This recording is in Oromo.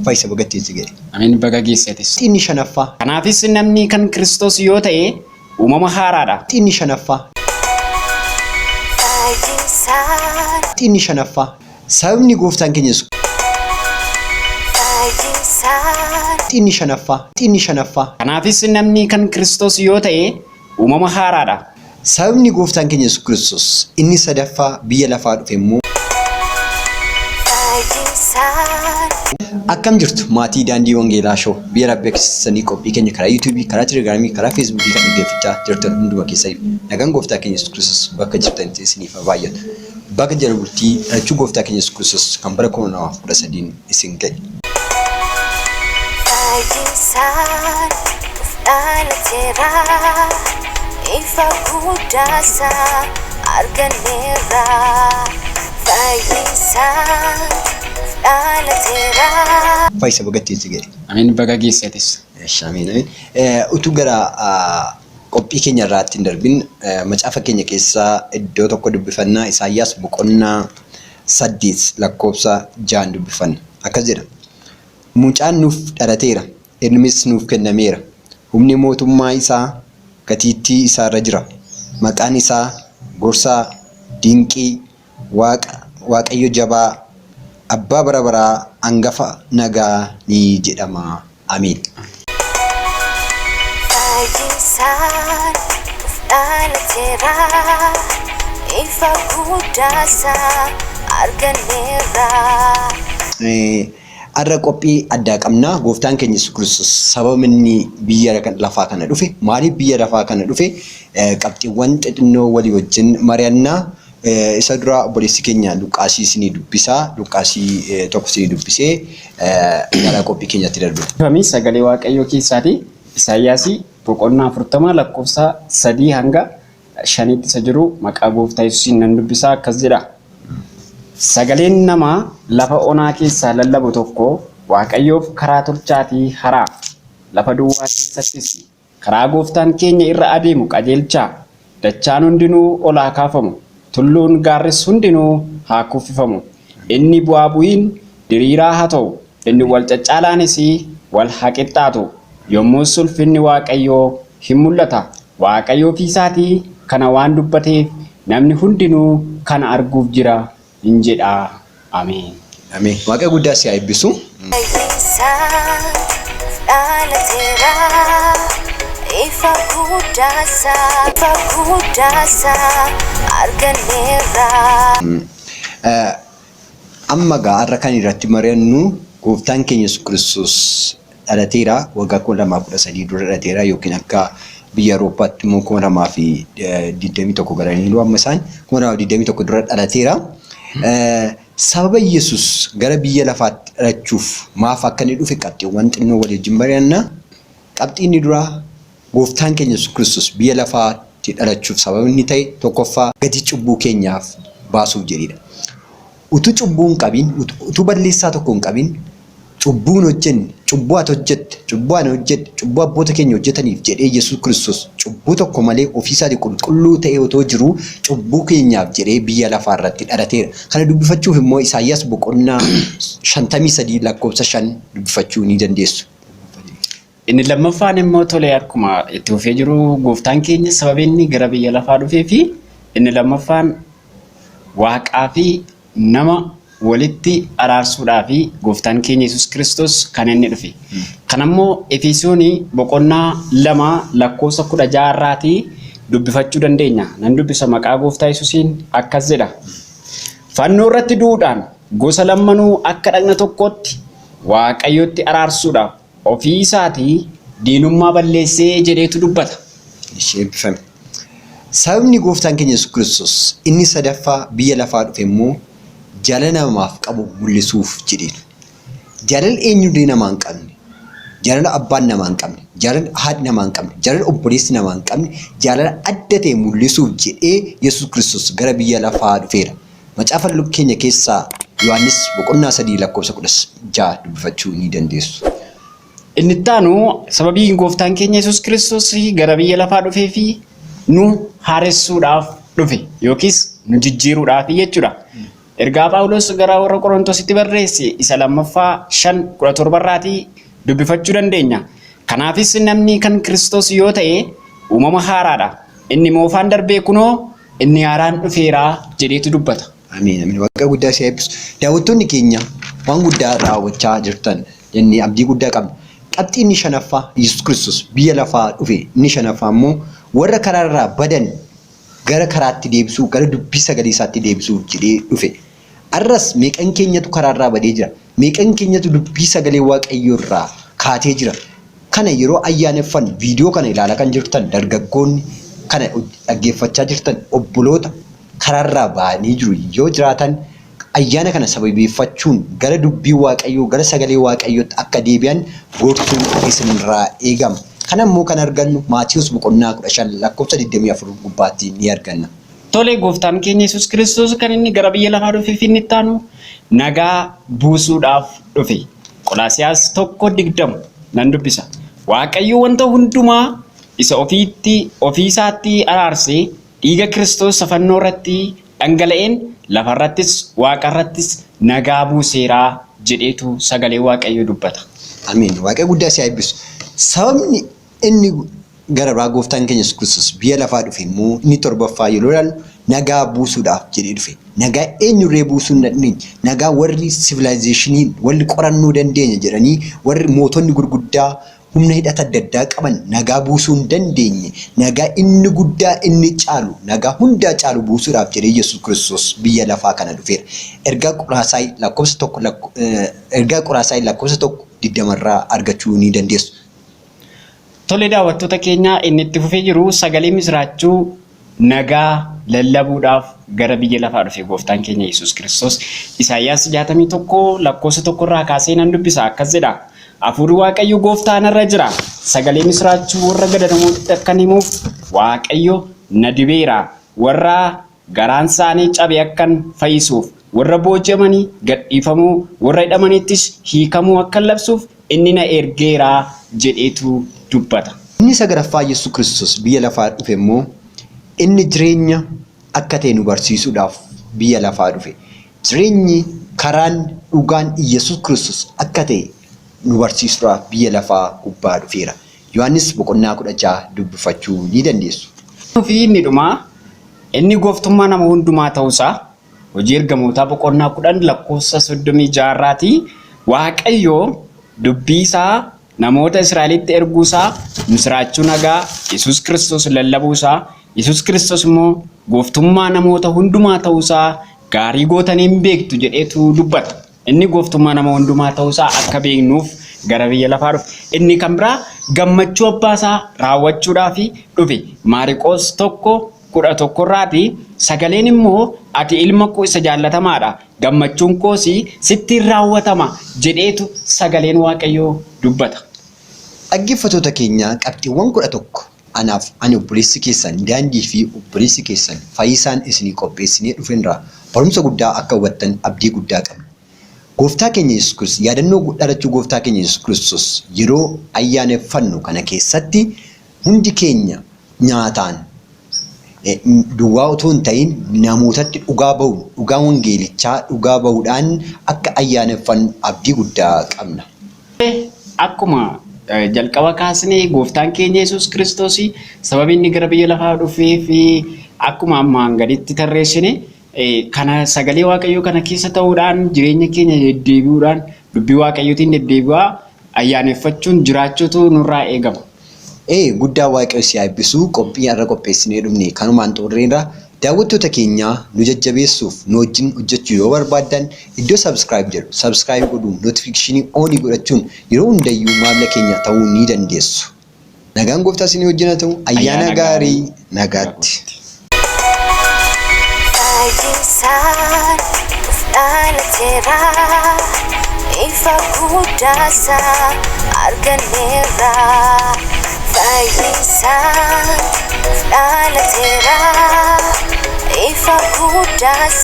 Fayyisa, baga ittiin si ga'e. Amiin, baga geesseetis. Inni shanaffaa. Kanaafis namni kan Kiristoos yoo ta'e uumama haaraadha. Inni shanaffaa. Fayyisaan, Inni shanaffaa. Sababni gooftaan keenya Yesuus. Fayyisaan, Inni shanaffaa. Inni shanaffaa. Kanaafis namni kan Kiristoos yoo ta'e uumama haaraadha. Sababni gooftaan keenya Yesuus Kiristoos inni sadaffaa biyya lafaa dhufe immoo. Fayyisaan, Akkam jirtu maatii Daandii Wangeelaa Show? Biyya Rabbi keessanii qophii keenya karaa YouTubeii, karaa Telegramii, karaa Facebookii kan dhaggeeffachaa jirtan hunduma keessaniif nagaan gooftaa keenya Yesuus Kiristoos bakka jirtanitti isiniif haa baay'atu. Baga jala bultii dhalachuu gooftaa keenya Yesuus Kiristoos kan bara 2013 isin ga'e. Fayyisaan nuuf dhalateera, ifa guddaasaa arganneerra. Fayyisaan nuuf dhalateera. Fayyisa, baga ittiin si ga'e. Amiin, baga geesseetis. Amiin, amiin. Utuu gara qophii keenya irraatti hin darbin, macaafa keenya keessaa iddoo tokko dubbifannaa. Isaayyaas boqonnaa 8 lakkoofsa 6 dubbifanna. Akkas jedha. Mucaan nuuf dhalateera, ilmis nuuf kennameera. Humni mootummaa isaa gatiittii isaarra jira. Maqaan isaa Gorsaa, Dinqii, Waaqa, Waaqayyo Jabaa, Abbaa bara baraa, Hangafa Nagaa ni jedhama. Amiin. Fayyisaan nuuf dhalateera, ifa guddaasaa arganneerra. Har'a qophii addaa qabna. Gooftaan keenya Yesuus Kiristoos sababa inni biyya lafaa kana dhufe, maaliif biyya lafaa kana dhufe, qabxiiwwan xixinnoo walii wajjin mari'annaa. Isa dura obboleessi keenya Luqqaasii isinii dubbisaa. Luqqaasii tokko isinii dubbisee gara qophii keenyatti darbu. Fami sagalee Waaqayyoo keessaati Isaayyaasii boqonnaa 40 lakkoofsa 3 hanga 5tti isa jiru maqaa gooftaa Yesuusiin nan dubbisaa, akkas jedha. Sagaleen namaa lafa onaa keessaa lallabu tokko, "Waaqayyoof karaa tolchaatii haraa, lafa duwwaa keessattis karaa gooftaan keenya irra adeemu qajeelchaa. Dachaan hundinuu ol haa kaafamu, tulluun gaarris hundinuu haa kuffifamu. Inni bu'aa bu'iin diriiraa haa ta'u, inni wal caccaalaanis wal haa qixxaatu. Yommus ulfinni Waaqayyoo hin mul'ata. Waaqayyo ofii isaatii kana waan dubbateef namni hundinuu kana arguuf jira" hin jedha. Ameen. Ameen. Waaqa guddaa si haa eebbisu. Fayyisaan nuuf dhalateera, ifa guddaasaa, ifa guddaasaa arganneerra. Amma gaa har'a kan irratti mari'annu, gooftaan keenya Yesuus Kiristoos dhalateera, waggaa 2013 dura dhalateera, yookiin akka biyya Awurooppaatti immoo 2021 galaniiru amma isaan, 2021 dura dhalateera. Sababa Yesuus gara biyya lafaatti dhalachuuf maaf akka inni dhufe qabxiiwwan xinnoo walii wajjin mari'anna. Qabxii inni duraa, gooftaan keenya Yesuus Kiristoos biyya lafaatti dhalachuuf sababni inni ta'e, tokkoffaa, gatii cubbuu keenyaaf baasuuf jedhedha. Utuu cubbuu hin qabin, utuu balleessaa tokko hin qabin, cubbuu hin hojjenne, cubbuu ati hojjette, cubbuu ani hojjedhe, cubbuu abboota keenya hojjetaniif jedhee Yesuus Kiristoos cubbuu tokko malee ofii isaatii qulqulluu ta'ee otoo jiruu cubbuu keenyaaf jedhee biyya lafaa irratti dhalateera. Kana dubbifachuuf immoo Isaayyaas boqonnaa 53 lakkoofsa 5 dubbifachuu ni dandeessu. Inni lammaffaan immoo, tole, akkuma itti fufee jiru, gooftaan keenya sababii inni gara biyya lafaa dhufee fi inni lammaffaan waaqaa fi nama walitti araarsuudhaa fi gooftaan keenya Yesuus Kiristoos kan inni dhufe. Kanammoo Efesoonii boqonnaa 2 lakkoofsa 16 irraatii dubbifachuu dandeenya. Nan dubbisa maqaa gooftaa Yesuusiin, akkas jedha. Fannoo irratti du'uudhaan gosa lammanuu akka dhagna tokkootti Waaqayyotti araarsuudhaaf ofii isaatii diinummaa balleessee jedheetu dubbata. Ishee eebbifame. Sababni gooftaan keenya Yesuus Kiristoos inni sadaffaa biyya lafaa dhufe immoo jaalala namaaf qabu mul'isuuf jedheetu. Jaalala eenyullee namaa hin qabne, jaalala abbaan namaa hin qabne, jaalala haadhi namaa hin qabne, jaalala obboleessi namaa hin qabne, jaalala adda ta'e mul'isuuf jedhee Yesuus Kiristoos gara biyya lafaa dhufeera. Macaafa keenya keessaa Yohaannis boqonnaa 3 lakkoofsa 16 dubbifachuu ni dandeessu. Inni itti aanu, sababii gooftaan keenya Yesuus Kiristoos gara biyya lafaa dhufee fi nu haaressuudhaaf dhufe yookiis nu jijjiiruudhaaf jechuudha. Ergaa Phaawulos gara warra Qorontositti barreesse isa lammaffaa 5:17 irraatii dubbifachuu dandeenya. Kanaafis namni kan Kiristoos yoo ta'e uumama haaraadha. Inni moofaan darbee kunoo inni haaraan dhufeera jedheetu dubbata. Ameen ameen. Waaqa guddaa si eebbisu. Daawwattoonni keenya waan guddaa raawwachaa jirtan jennee abdii guddaa qabna. Qabxii inni shanaffaa Yesuus Kiristoos biyya lafaa dhufe inni shanaffaa immoo warra karaarraa badan gara karaatti deebisuu gara dubbii sagalee isaatti deebisuuf jedhee dhufe. Arras meeqan keenyatu karaarraa badee jira? Meeqan keenyatu dubbii sagalee Waaqayyoo irraa kaatee jira? Kana yeroo ayyaaneffannu viidiyoo kana ilaalaa kan jirtan dargaggoonni kana dhaggeeffachaa jirtan obboloota karaarraa ba'anii jiru yoo jiraatan ayyaana kana sababeeffachuun gara dubbii Waaqayyoo gara sagalee Waaqayyootti akka deebi'an gorsuun isinirraa eegama. Kana immoo kan argannu Maatiyus boqonnaa 15 lakkoofsa 24 gubbaatti ni arganna. Tole, gooftaan keenya Yesuus Kiristoos kan inni gara biyya lafaa dhufeef inni itti aanu nagaa buusuudhaaf dhufe. Qolaasiyaas 1:20 nan dubbisa. Waaqayyo wanta hundumaa isa ofiitti ofii isaatti araarsee dhiiga Kiristoos fannoo irratti dhangala'een lafarrattis waaqarrattis nagaa buuseeraa jedheetu sagalee Waaqayyoo dubbata. Ameen. Waaqa guddaa si haa eebbisu. Sababni inni gara biraa gooftaan keenya Yesuus Kiristoos biyya lafaa dhufe immoo inni torbaffaa yeroo ilaallu nagaa buusuudhaaf jedhee dhufe. Nagaa eenyurree buusuu hin dandeenye. Nagaa warri civilization warri qorannoo dandeenya jedhanii warri mootonni gurguddaa humna hidhata adda addaa qaban nagaa buusuu hin dandeenye. Nagaa inni guddaa inni caalu nagaa hundaa caalu buusuudhaaf jedhee Yesuus Kiristoos biyya lafaa kana dhufeera. Ergaa Qolaasaay lakkoofsa 1 ergaa Qolaasaay lakkoofsa 1 20rraa argachuu ni dandeessu. Tole, daawwattoota keenya, inni itti fufee jiru sagalee misiraachuu nagaa lallabuudhaaf gara biyya lafaa dhufe gooftaan keenya Yesuus Kiristoos. Isaayyaas 61 lakkoofsa 1 irraa kaasee nan dubbisa, akkas jedha. Hafuurri Waaqayyo gooftaan irra jira. Sagalee misiraachuu warra gadadamootti akkan himuuf Waaqayyo na dibeera. Warra garaan isaanii cabe akkan fayyisuuf, warra booji'amanii gadhiifamuu, warra hidhamanittis hiikamuu akkan labsuuf inni na ergeera jedheetu dubbata. Inni sagalaffaa Yesuus Kiristoos biyya lafaa dhufe immoo inni jireenya akka ta'e nu barsiisuudhaaf biyya lafaa dhufe. Jireenyi karaan dhugaan Yesuus Kiristoos akka ta'e nu barsiisuudhaaf biyya lafaa gubbaa dhufeera. Yohaannis boqonnaa 16 dubbifachuu ni dandeessu. Fi inni dhumaa inni gooftummaa nama hundumaa ta'uusaa hojii ergamootaa boqonnaa 10 lakkoofsa 36rraatii Waaqayyo dubbii isaa namoota Israa'elitti erguusaa, misiraachuu nagaa Yesuus Kiristoos lallabuusaa, Yesuus Kiristoos immoo gooftummaa namoota hundumaa ta'uusaa gaarii gootanii hin beektu jedheetu dubbata. Inni gooftummaa nama hundumaa ta'uusaa akka beeknuuf gara biyya lafaa dhufe. Inni kan biraa gammachuu abbaa isaa raawwachuudhaaf dhufe. Maariqoos 1:11rraati sagaleen immoo ati ilma koo isa jaallatamaadha, gammachuun koos sittiin raawwatama jedheetu sagaleen Waaqayyoo dubbata. Dhaggeeffattoota keenya, qabxiiwwan 11 anaaf ani obboleessi keessan Daandii fi obboleessi keessan Fayyisaan isinii qopheessinee dhufenirraa barumsa guddaa akka hubattan abdii guddaa qabna. Gooftaa keenya Yesuus Kiristoos yaadannoo dhalachuu gooftaa keenya Yesuus Kiristoos yeroo ayyaaneffannu kana keessatti hundi keenya nyaataan duwwaa otoo hin ta'in namootatti dhugaa bahu dhugaa wangeelichaa dhugaa bahuudhaan akka ayyaaneffannu abdii guddaa qabna. Akkuma jalqaba kaasnee gooftaan keenya Yesuus Kiristoos sababii inni gara biyya lafaa dhufee fi akkuma ammaan gaditti tarreessine kana sagalee Waaqayyoo kana keessa ta'uudhaan jireenya keenya deddeebi'uudhaan dubbii Waaqayyootiin deddeebi'aa ayyaaneffachuun jiraachuutu nurraa eegama. Ee, guddaa Waaqayyo si haa eebbisu. Qophii har'a qopheessinee dhufne kanumaan xumurreerra. Daawwattoota keenya, nu jajjabeessuuf nu wajjin hojjechuu yoo barbaaddan iddoo subscribe jedhu subscribe godhuun notification on godhachuun yeroo hundayyuu maamila keenya ta'uu ni dandeessu. Nagaan gooftaa isinii wajjin haa ta'u. Ayyaana gaarii, nagaatti. Fayyisaan nuuf dhalateera, ifa guddaasaa arganneerra. Fayyisaan nuuf dhalateera, ifa guddaas.